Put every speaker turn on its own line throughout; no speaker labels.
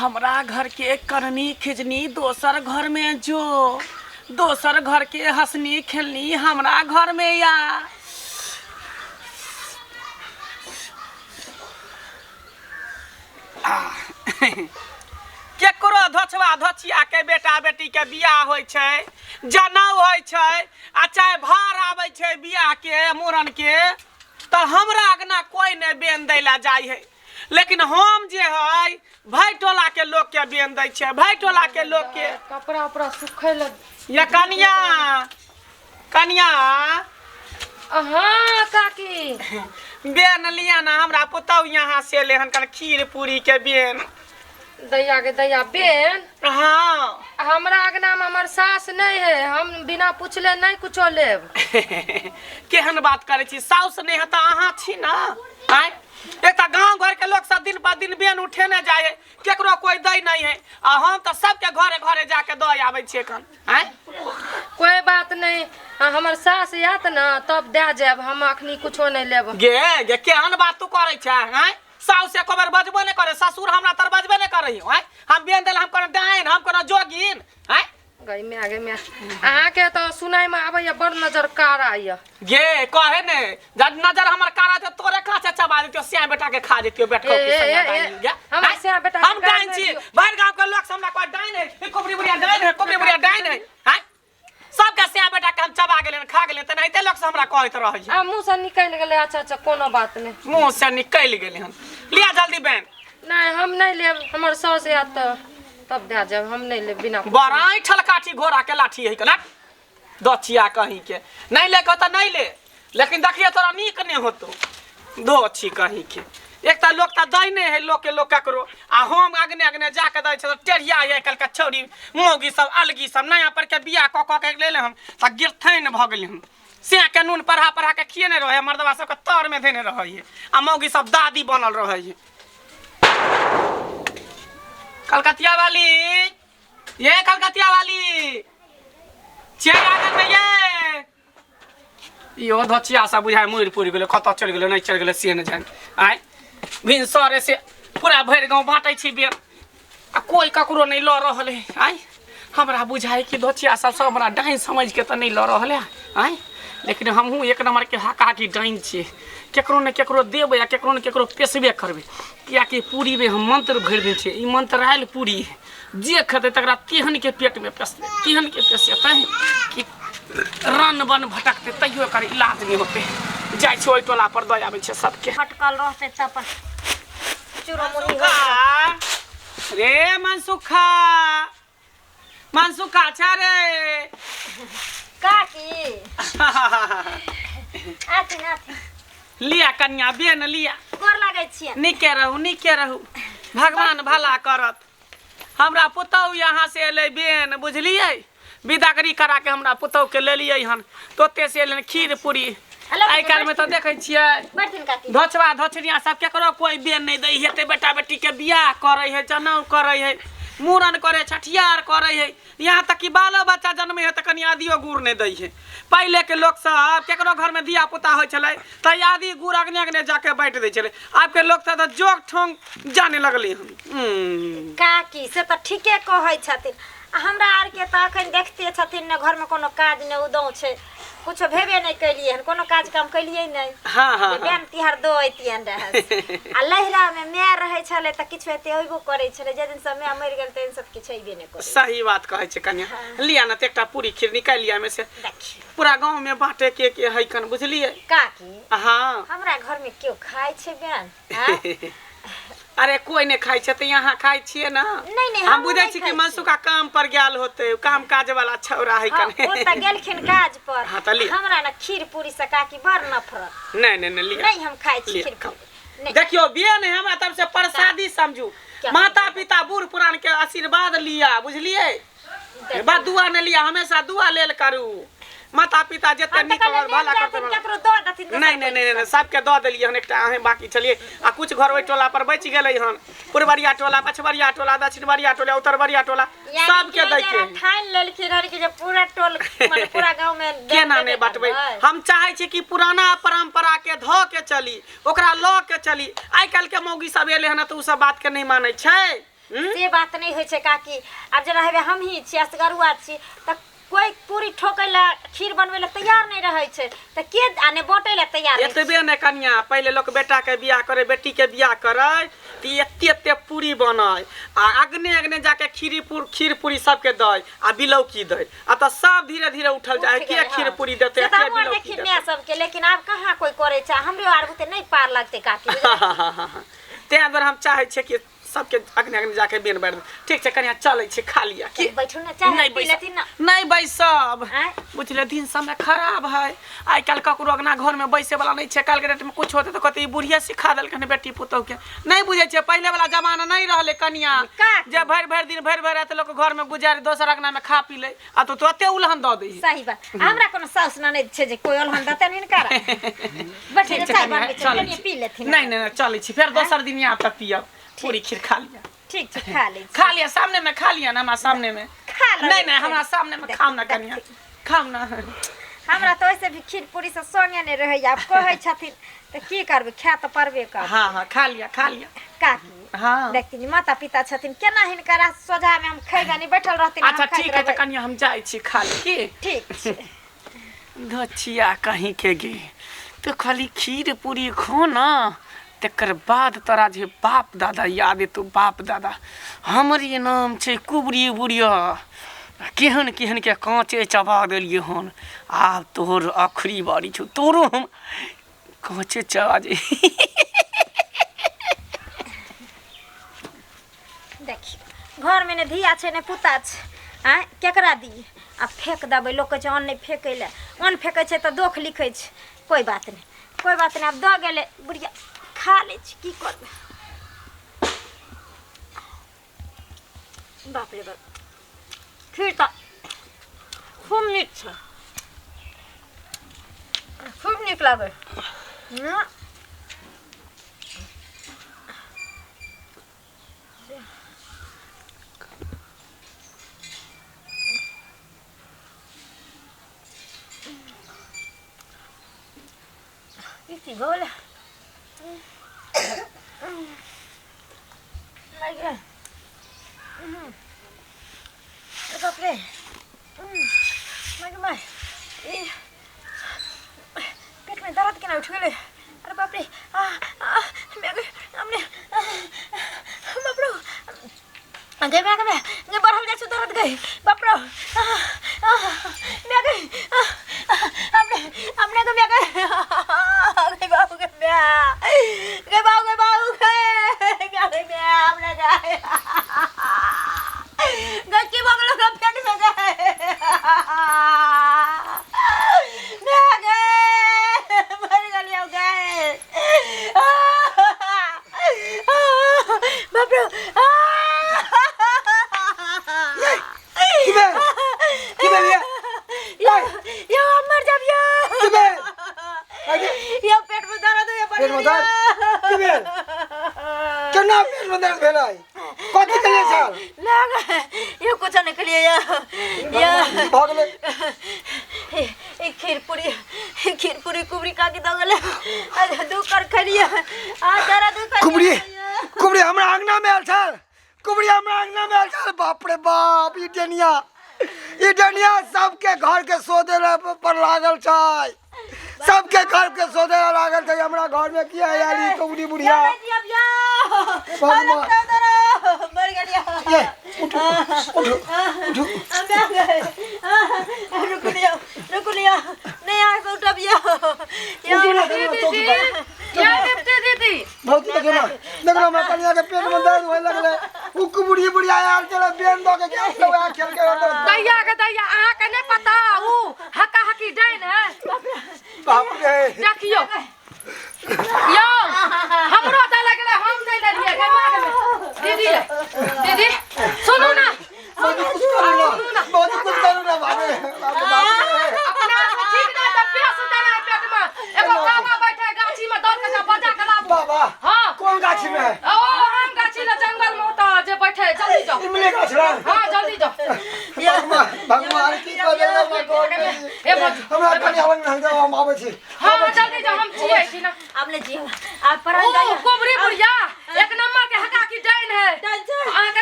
हमरा घर के करनी खिजनी दोसर घर में जो, दोसर घर के हंसनी खेलनी हमरा घर में या। केकरो धोछवा धोछिया के बेटा बेटी के बियाह होइ छै, जनउ होइ छै, आ चाहे भार आबै छै बियाह के मूड़न के, तऽ हमरा अगना कोइ नहि बेन दै लए जाइ है। लेकिन हम जे है भाई टोला के लोग के बेन दै छै, भाई टोला के लोग के।
कपड़ा उपड़ा सुखै लए।
ये कनिया, कनिया।
हाँ काकी।
बेन लिया ना, हमरा पुतहु यहाँ से ले हन कन खीर पूरी के बेन।
दैया के दैया बेन?
हाँ।
हमरा अगना में हमर सास नहीं है, हम बिना पूछले नहीं कुछो लेब।
केहन बात करे छी, साउस नहीं है त अहाँ छी ना? आय एक त गांव घर के लोग सब दिन पर दिन बेन उठेने जाय है, केकरो कोई दै नहीं है, आ हम त सबके घरे घरे जाके दऽ आबै छियै कन। आय
कोई बात नहीं, आ हमर सास आयत ना तब दए जायब, हम अखनी कुछो नहीं लेब।
गे गे केहन बात तू करै छै? आय साउस एको बेर बजबो नहीं करे, ससुर हमरा तर बजबे नहीं करे। आय हम बेन देल, हम कोनो डाइन, हम कोनो जोगिन। आय
गई माय, गई माय, अहाँके तऽ सुनाय में आबैया बड़ नजर कारा यऽ।
गे कहे ने जब नजर हमर कारा छै तोरे काचे चबा देतियो, सिया बेटा के खा देतियो बैठ के।
ए, ए,
संगे
ए,
डाइन
ए,
गे।
हमर
आय,
सिया बेटा के
हम
गाल
डाइन
नहि
छी,
दियौ।
भरि गांव के लोग सब हमरा कहै डाइन है, ई कोबरी बुढ़िया डाइन है, कोबरी बुढ़िया डाइन है। आय सबके सिया बेटा के हम चबा गेलियन, खा गेलियन, तेनाहिते लोग सब हमरा कहैत रहै छै।
आ मुँह से निकलि गेलै। अच्छा अच्छा कोनो बात नहि,
मुँह से निकलि गेलै हन। लिया जल्दी बेन।
नहि हम नहि लेब, हमर साउस आयत तऽ तब दए जायब, हम नहि लेब बिना।
बड़ा ऐठल काठी घोड़ा के लाठी है कना दछिया कहीं के। नहीं ले तऽ नहीं ले, लेकिन देखिए तोरा नीक नहीं होतो दोछी कहीं के। एक तऽ लोक तऽ दै नहि है लोक के लोक ककरो, आ हम अगने अगने जाके दै छै। टेढ़िया है कल के छौड़ी मौगी सब अलगी सब नया पर के बियाह कऽ कऽ के लेले हन तऽ गिरथैन भऽ गेलै हन। से के नून पढ़ा पढ़ा के खिएने रहै, मर्दबा सबके तर में धेने रहै है, आ मौगी सब दादी बनल रहै है। कलकतिया वाली, ये कलकतिया वाली चेर आंगन में ये इहो धचिया सब बुझाय मुड़ि पुड़ि गेलै, कतऽ चलि गेलै नहि चलि गेलै से नहि जानि। आँय भिनसरे से पूरा भरि गाँव बाँटै छी बेर, आ कोइ ककरो नहि लऽ रहल है। आँय हमरा बुझाइ कि धोचिया सब सब हमरा डाइन समझि के तऽ नहि लऽ रहल है। आँय लेकिन हमहूँ एक नंबर के हकाकी डाइन छियै, केकरो ने केकरो देबै आ केकरो ने केकरो पेशबे करबै, किएकि पूरीमे हम मंत्र भरि दै छियै। ई मंत्रायल पूरी है, जे खेतै तकरा तेहन के पेटमे पेशतै, तेहन के पेशेतै कि रन बन भटकतै, तैयो एकर इलाज नहि होतै। जाइ छै ओहि टोला पर दऽ आबै छै सबके।
फटकल रहतै तऽ अपन चूरो मुही।
मनसुखा रे, मनसुखा, मनसुखा छै रे।
काकी आथिन आथिन।
लिया कनिया बेन लिया।
गोर लागै छियै।
नीके रहू, नीके रहू, भगवान भला करत। हमरा पुतहु यहाँ से एलै बेन, बुझलियै? विदागरी करा के हमरा पुतहु के लेलियै हन, तोते से एलै खीर पूरी।
हेलो,
आइ काल्हिमे तऽ देखै छियै
बैठथिन काकी।
धोछवा धोछड़िया सब केकरो कोइ बेन नहि दै हेतै, बेटा बेटी के बियाह करै है, जनउ करै है, मूड़न करै, छठियार करै है, यहाँ तक कि बालो बच्चा जन्मै है तऽ कनि आदियो गुड़ नहि दै है। पहिले के लोक सब केकरो घर में धिया पुता होइ छलै तऽ आदि गुड़ अगने अगने जाके बाँटि दै छलै। आबके लोक सब तऽ जोग ठोंग जाने लगलै हन।
काकी से तऽ ठीके कहै छथिन, आ हमरा आरके तऽ अखन देखते छथिन ने, घरमे कोनो काज नहि उदौ छै, कुछो भेबे नहि केलियै हन, कोनो काज काम केलियै नहि।
हाँ हाँ
जे बेन तिहार दो अइतियन रहै। आ लहिरामे माय रहै छलै तऽ किछु एते अयबो करै छलै, जे दिन से माय मरि गेल तै दिन से किछु अयबे नहि करै।
सही बात कहै छै कनिया। लिया ने तऽ एकटा पूरी खीर निकालि लिया एहिमे से,
देखियौ
पूरा गाँव में बांटे के है कन, बुझलियै?
काकी।
हाँ।
हमरा घरमे केओ खाइ छै बेन? आँय?
अरे कोई नहीं खाइ छै तऽ यहाँ खाइ छियै ना?
नहीं, नहीं,
हम
हमहूँ
बुझै
नहि
छी कि
खाइ छियै।
मनसुखा काम पर गेल होतै, काम काज वाला छौड़ा है।
हाँ,
कने
ओ तऽ गेलखिन काज पर।
हाँ, तऽ लिअ।
हमरा ने खीर पूरी से काकी बड़ नफरत।
नहीं नहीं नहीं, लिअ।
नहीं हम खाइ छी
लिअ,
खीर
खाउ।
पूरी नहीं।
देखियौ बेन है हमरा तरफ से प्रसादी समझू,
क्या?
माता पिता बूढ़ पुरान के आशीर्वाद लिया, बुझलियै?
देखियौ।
बा दुआ नहि लिया, हमेशा दुआ लेल करू। माता पिता जते
हम तऽ
नीक
कहलियै
और भला
नहि
करतै
देथिन, केकरो दऽ देथिन दोसर
नहीं नहीं नहीं नहीं, सबके दऽ देलियै हन, एकटा अहें बाकी छलियै, आ कुछ घर ओहि टोला पर बचि गेलै हन, पूर्वरिया टोला, पछबरिया टोला, दक्षिणबरिया टोला, उत्तरबरिया टोला,
यानी
सबके
कि
दै के
जे ठानि लेलखिन हन कि जे पूरा टोल माने पूरा गाँव में
केना
देबे
नहि बँटबै?
करबै।
हम चाहै छी कि पुराना परंपरा के धऽ के चली, ओकरा लऽ के चली। आइ काल्हि के मौगी सब एलै हन तऽ ओ सब बात के नहि मानै छै।
से बात नहि होइ छै काकी। आब जेना हेबे हमही छी, असगरुआ छी, तऽ कोइ पूरी ठोकै लए खीर बनबै लए तैयार नहि रहै छै, तऽ के आ नहि बाँटै लए तैयार रहै छै।
एतबे नहि कनिया, पहिले लोक बेटाके बियाह करै, बेटीके बियाह करै तऽ एते एते पूरी बनै आ अगने अगने जाके खीरी पूर खीर पूरी सबके दै आ बिलौकी दै। आ तऽ सब धीरे धीरे उठल जाइ,
उठि
के
गेलै,
खीर
हँ।
पूरी देतै,
से तऽ
के
हमहूँ आर
बिलौकी
देखी
देतै।
माय सबके, लेकिन आब कहाँ कोइ करै छै, हमरो आर बुते नहि पार लगतै काकी, बुझलियै?
ताहि दुआरे हम चाहै छियै कि सबके अगने अगने जाके बेन बारि दे। ठीक छै कनिया, चलै छी, खा लिअ की।
बैठू ने, चाय
नहीं
पी
बैसब,
लेथिन ने।
नहीं बैसब।
आँय?
बुझलियै, दिन समय खराब है आइ काल्हि, ककरो अगना घरमे बैसे वाला नहीं छै। काल्हिके डेटमे कुछ होतै तऽ कहतै ई बुढ़िया सिखा देलकै हन बेटी पुतोहके। नहीं बुझै छियै, पहिले वाला जमाना नहीं रहलै कनिया,
काकी।
जे भरि भरि दिन भरि भरि राति लोक घरमे गुजारि दोसर अगनामे खा पी लै, आ तो तुरते उलहन दऽ दै।
सही बात। हमरा कोनो साउस ननैद छै जे कोइ अलहन देतनि हिनकरा? बैठू
ठीक
ने,
छै
चाय
कनिया,
बनबै छै,
चलै
कनिये
छी।
पी लेथिन।
नहीं नहीं नहीं, चलै छी, फेर दोसर दिन आयब तऽ पियब। पूरी खीर खा लिअ।
ठीक छै, खा लै छी।
खा लिअ, सामने में खा लिअ ने, हमरा सामने में
खा लेबै।
नहीं नहीं, हमरा सामने में खाउ ना कनिया, खाउ ना।
हमरा तऽ ओइसे भी खीर पूरी से संगे नहि रहैया, आब कहै छथिन तऽ की करबै, खाय तऽ पड़बे करबै।
हाँ हाँ, खा लिअ, खा लिअ।
काकी,
हाँ।
देखथिन माता पिता छथिन, केना हिनकरा सोझामे हम खैबनि, बैठल रहथिन, हम
अच्छा
खाइत
ठीक है, तऽ
रहबै।
कनिया हम जाइ छी, खा ली की।
ठीक छै।
धचिया कहीं के गे, तो खाली खीर पूरी खो ना, तकर बाद तोरा जे बाप दादा याद एतौ। बाप दादा हमरे नाम छै कुबरी बुढ़िया, केहन केहन के काँचे चबा देलियै हन, आब तोहर आखिरी बारी छौ, तोरो हम काँचे चबा जे।
देखियौ घरमे ने धिया छै ने पुता छै, आँय केकरा दियै? आ फेक देबै, लोक कहै छै अन्न नहि फेकै लए, अन्न फेकै छै तऽ दोख लिखै छै। कोइ बात नहि, कोइ बात नहि, आब दऽ गेलै बुढ़िया, खा लै छी, की करबै। बाप रे बाप, खीर तऽ खूब नीक छै, खूब नीक लागै ने। ई की भऽ गेलै? लागि गेल। बाप रे, माय ई पेटमे दर्द केना उठि गेलै? अरे बाप रे, आ आ हमने बाप रे, गे माय गे, गे बढ़ल जाइ छै दर्द गई, बाप रे, मैं गई, हमने हमने गे मैं गई, गे बाबू गे मैं गे बाबू गे बाबू गे मैं गे मैं हमने गए गे की भऽ गेलो गे पेट में गए, मैं गए मर गेलियो गए, बाप रे।
की भेल? की भेल ये?
यो यो हम मर जाब यो।
की भेल?
यो पेट में दर्द होइए।
पेट में दर्द? की भेल? केना पेट में दर्द भेलै? कथी केलियै सर?
ना यो कुछ नहीं केलियै यो। यो
की भऽ गेलै?
ई खीर पूरी, खीर पूरी कुबरी काकी दऽ गेलै, अरे दू कर खेलियै आ दर्द उखड़।
कुबरी, कुबरी हमरा अंगना में आयल छल, कुबरी हमरा अंगना में आयल छल। बाप रे बाप, ई डनिया, ई डनिया सबके घर के शोधे पर लागल छै, सबके घर के शोधे ला लागल छै। हमरा घर में किया आयल ई कुबरी बुढ़िया? भगवान।
मर गेलियै।
ये उठू उठू उठू।
रुक लियो, रुक लियो, नहीं आके उठब यो।
उठू ना, देखो ना, चौकी पर।
या दीदी, दीदी।
भौजी, देखो ना, देखो ना, हमरा कनिया के पेट में दर्द होए लगलै। उ कुबरी बुढ़िया आयल छलै, बेन दऽ के गेल छलै, वएह खेल के अंदर।
दैया के दैया, अहाँके नहि पता उ हका हकी डाइन है।
बाप रे।
देखियौ यौ, हमरो दै लगलै, हम नहि लेलियै। गे माँ गे, दीदी रे, दीदी सुनू ना।
भौजी कुछ करू ना, भौजी कुछ करू ना। बाप रे बाप रे बाप रे।
अपना ठीक ना तऽ पेस देना है पेट में। एगो बाबा बैठे है गाछी में, दौड़ के जा बजा के लाबू।
बाबा?
हाँ।
कोन गाछी में है?
ओ आम गाछी ले जंगल में ओतऽ जे बैठे है, जल्दी जाओ।
इमली गाछ रह?
हाँ, जल्दी जाओ।
भगवान, भगवान, की कऽ देलक हमरा घर में?
ए भौजी।
हमरा कनिया लग नहि जाउ, हम आबै छी।
हाँ जल्दी जाओ, हम छियै छी ना।
आब ले जियो, आब पढ़ल
ओ
जाइए।
कोबरी बुढ़िया एक नंबर के हका की डाइन है।
डाइन छै।
अहाँके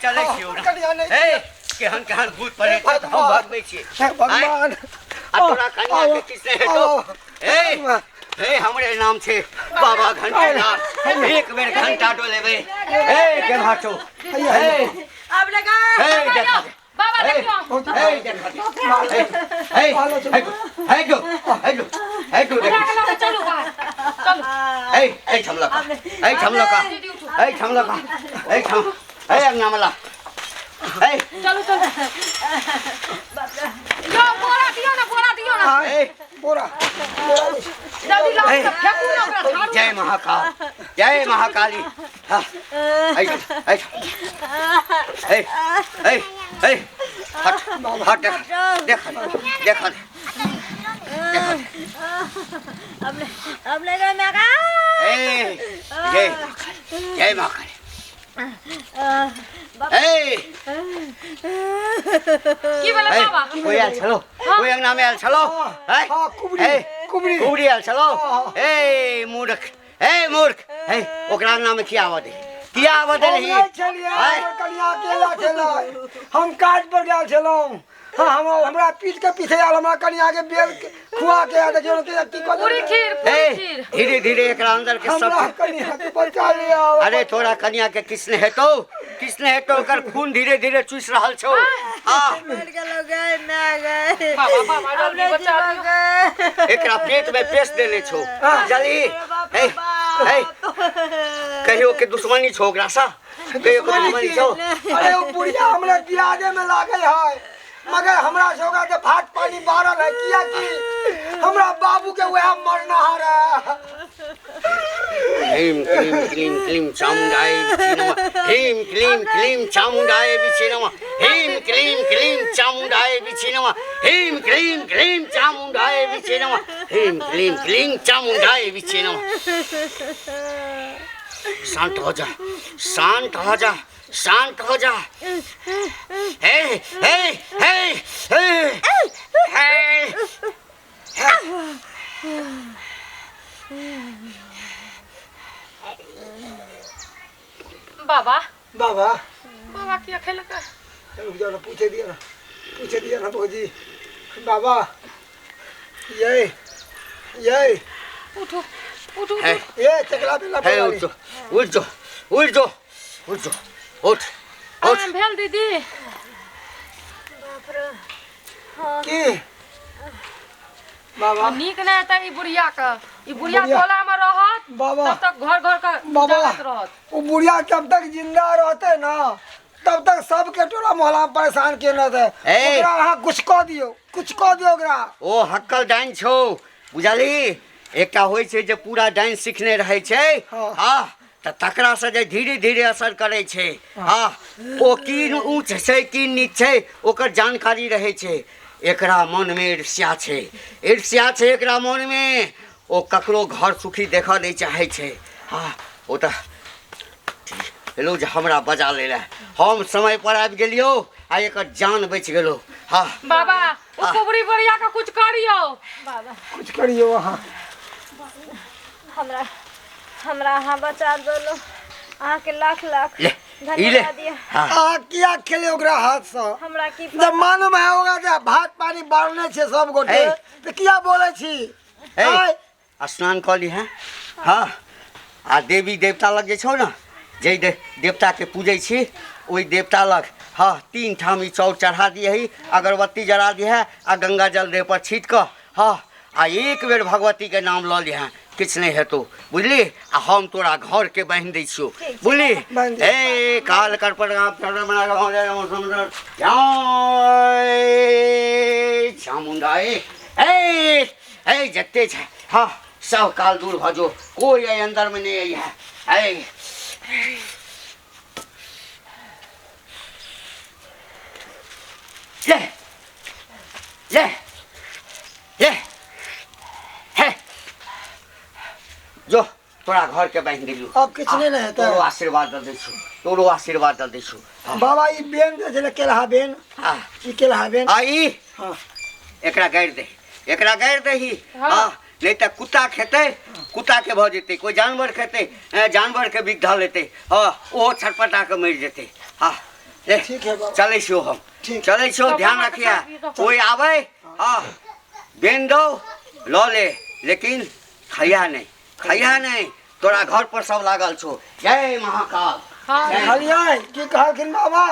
चलै छियौ
हमर कनिया नहि
ए केहन केहन भूत पड़े
हे
हम भगबै छियै
हे भगवान।
आ तोरा कनिया के किछ नहि हेतौ। ए हे, हमरे नाम छै बाबा घंटानाथ। एक बेर घंटा डोलेबै। ए के भाटो, हे
अब लगा।
हे, देखा
बाबा, देखियौ।
हे, देखा, हे हे हे जो, हे जो, हे जो,
उठा के लऽ के चलू बाहर, चलू।
हे हे, ठमलका, हे ठमलका, हे ठमलका, हे ठम, हे अंगनामला, हे।
चलू चलू यौ, बोरा दियौ ने, बोरा दियौ ने।
हे
बोरा।
जल्दी लाउ तऽ फेकू ने ओकरा, झाड़ू।
जय महाकाल, जय महाकाली। हाँ, ऐ ऐ ऐ ऐ ऐ, हट हट, देख देख देख देख।
अब ले, अब ले गए मैं का।
ए जय जय महाकाली। ए
की भेलै बाबा?
कोई आयल छलो? कोई अंगना में आयल छलो? हैं?
हाँ, कुबरी।
ए,
कुबरी।
कुबरी आयल छलो?
हाँ।
ए मूर्ख, ए मूर्ख, ए ओकरा अंगना में किया आवा दे, किया आवा दे
हम
रही?
नहि छलियै।
आँय?
हमर कनिया अकेला छलै, हम काज पर गेल छलहुँ। हाँ, हम हमरा पीठ के पीछे आयल, हमरा कनिया के बेल के खुआ के आ देखियौ ने की कऽ
पूरी
देलकै।
खीर, पूरी
ए
खीर।
धीरे धीरे एकरा अंदर के
हमरा
सब
कनिया के बचा लिया।
अरे तोरा कनिया के किछ नहि हेतौ, किछ नहि हेतौ। ओकर खून धीरे धीरे चूसि रहल छौ। आ
मर गेलो गए मैं गए।
बाबा, बाबा, जल्दी बचा लियौ।
गए।
एकरा पेट में पेश देने छौ जल्दी। हे हे, कहियो के दुश्मनी छौ ओकरा सँ? कहियो के दुश्मनी छौ?
अरे ओ बुढ़िया हमरा दियादे में लागल है, मगर हमरा से ओकरा के भात पानी बारल है, किया कि हमरा बाबू के वह मरनहार है।
ह्रीं क्लीं क्लीं क्लीं चामुण्डाय विचे नमः। ह्रीं क्लीं क्लीं चामुण्डाय विचे नमः। ह्रीं क्लीं क्लीं चामुण्डाय विचे नमः। ह्रीं क्लीं क्लीं चामुण्डाय विचे नमः। ह्रीं क्लीं क्लीं चामुण्डाय विचे नमः। शांत हो जा, शांत हो जा, शांत हो जा। हे हे हे हे हे।
बाबा।
बाबा।
बाबा किया खेलकै?
रुक जाओ ना, पूछे दिया ना, पूछे दिया ना भौजी। बाबा, ये ये
उठू उठू।
हे।
ये चकला बेला।
हे, उठ जो, उठ जो, उठ जो, उठ जो, उठ उठ।
आराम भेल दीदी?
की बाबा?
नीक नहि हेतै ई बुढ़िया के, ई बुढ़िया
बुढ़िया-
टोला में रहत
बाबा।
तब तक घर घर के
बाबा।
जागत रहत।
वो बुढ़िया जब तक जिंदा रहते ना, तब तक सबके टोला मोहल्ला में परेशान केने रहते।
ए।
ओकरा अहाँ कुछ कऽ दियौ, कुछ कऽ दियौ ओकरा।
ओ हक्कल डाइन छौ, बुझलही? एकटा होइ छै जे पूरा डाइन सीखने रहै छै।
हाँ।
हाँ, तऽ तकरासँ जे धीरे धीरे असर करै छै। हाँ, ओ की ऊँच छै की नीच छै, ओकर जानकारी रहै छै। एकरा मनमे ईर्ष्या छै, ईर्ष्या छै एकरा मनमे। ओ ककरो घर सुखी देखऽ नहि चाहै छै। हाँ, ओ तऽ हेलो जे हमरा बजा ले लए, हम समय पर आबि गेलियौ आ एकर जान बचि गेलौ। हाँ।
बाबा, ओ कुबरी बुढ़िया के कुछ करियौ।
बाबा।
कुछ करियौ अहाँ।
हमरा हमरा अहाँ बचा देलहुँ, अहाँके लाख लाख
ले, ई ले।
धन्यवाद यऽ।
हाँ।
अहाँ किया खेले ओकरा हाथसँ?
हमरा की
जब मालूम है ओकरा जे भात पानी बारने छै सब गोटे,
ए।
तऽ किया बोलै छी?
ए।
आँय?
स्नान कऽ लीहें। हाँ, आ देवी देवता लग जे छौ ने, जाहि देवताके पूजै छी ओहि देवता लग, हाँ, 3 ठाम ई चाउर चढ़ा दियही, अगरबत्ती जरा दिहे आ गंगा जल देह पर छीट कऽ, हाँ, आ एक बेर भगवतीके नाम लऽ लिहें, किछु नहि हेतौ, बुझली? आ हम तोरा घरके बान्हि दै छियौ, बुझली?
बान्हि दे।
ए काल करपट जय चामुण्डा। ए ए ए, जते छै, हाँ, सब काल दूर भऽ जो, कोई एहि अंदरमे नहि अइहे। ए ले ले ले, हे जो, तोरा घर के बान्हि देलियौ।
आब किछु नहि ने हेतै।
तोरो आशीर्वाद दऽ दै छियौ, तोरो आशीर्वाद दऽ दै छियौ। हाँ।
बाबा, ई बेन जे छलै, केलहा बेन।
हाँ।
ई केलहा बेन।
आ ई
हाँ।
एकरा गाड़ि दे, एकरा गाड़ि दही।
हाँ।
हाँ, नहि तऽ कुत्ता खेतै, कुत्ता के भऽ जेतै, कोइ जानवर खेतै, जानवर के बिख धऽ लेतै, हाँ, ओहो छटपटा कऽ मरि जेतै। हाँ, ले,
ठीक है बाबा।
चलै छियौ हम।
ठीक।
चलै छियौ,
तऽ
ध्यान
बाबा के
रखिया।
चाभी दऽ।
कोई आबै, हाँ, बेन दौ लऽ ले, लेकिन खैया नहीं, खैया नहीं। तोरा घर पर सब लागल छौ। जय महाकाल।
हाँ।
जय।
देखलियै की कहलखिन बाबा?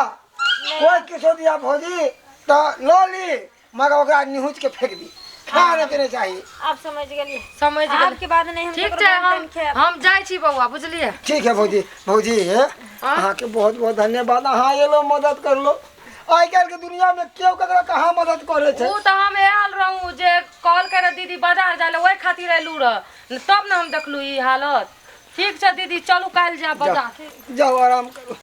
कोइ किछो दिया भौजी तऽ लऽ ली, मगर ओकरा निहुँच के फेंक दी, खा नहि के चाही।
आब समझ गेलियै।
समझ
आब
गेलियै।
के बाद नहीं हम
ठीक
ककरो
छै।
दान
हम
तान खायब।
हम जाइ छी बौआ, बुझलियै?
ठीक है भौजी। भौजी, अहाँके बहुत बहुत धन्यवाद, अहाँ एलो मदद करलो। आइ काल्हि के दुनिया में केओ ककरो कहाँ मदद करे छै।
ओ तऽ हम आयल रहूँ जे कॉल करे दीदी बाजार जाय लए, ओहि खातिर एलू रह, तब ने हम देखलू ई हालत। ठीक छै दीदी, चलू काल्हि जायब बाजार।
जाउ, आराम करू।